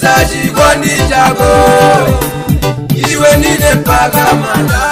Malisa chikondi chako iwe ndine mpaka manda.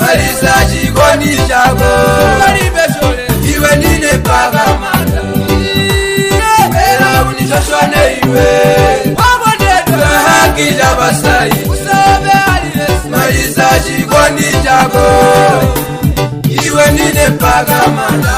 Malisa chikondi chako iwe ndine mpaka manda. Era unishoshone iwe tahakija basai. Malisa chikondi chako iwe ndine mpaka manda.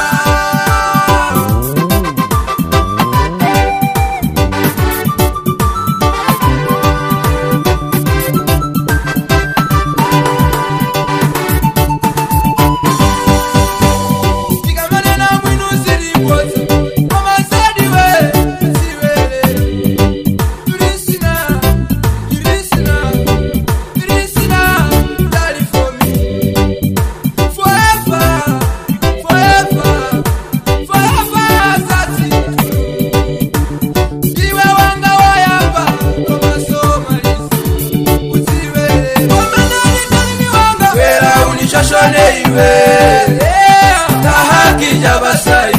Tahakija basai.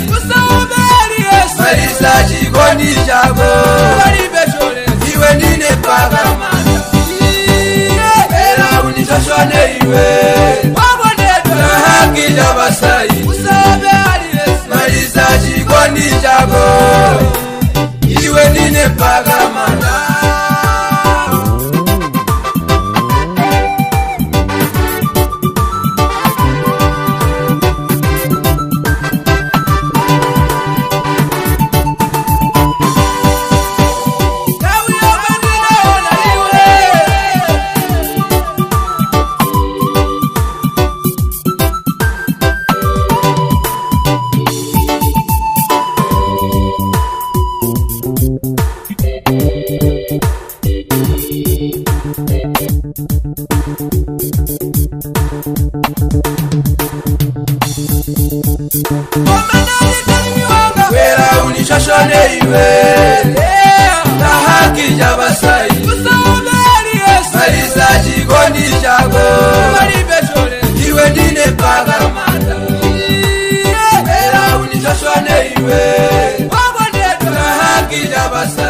Malisa chikondi chako iwe ndine mpaka manda. Era unishoshone iwe tahakija basai. Malisa chikondi chako iwe ndine mpaka manda. Wera unishoshone iwe tahakija basai. Malisa chikondi chako iwe ndine mpaka manda. Era unishoshone iwe tahakija basai.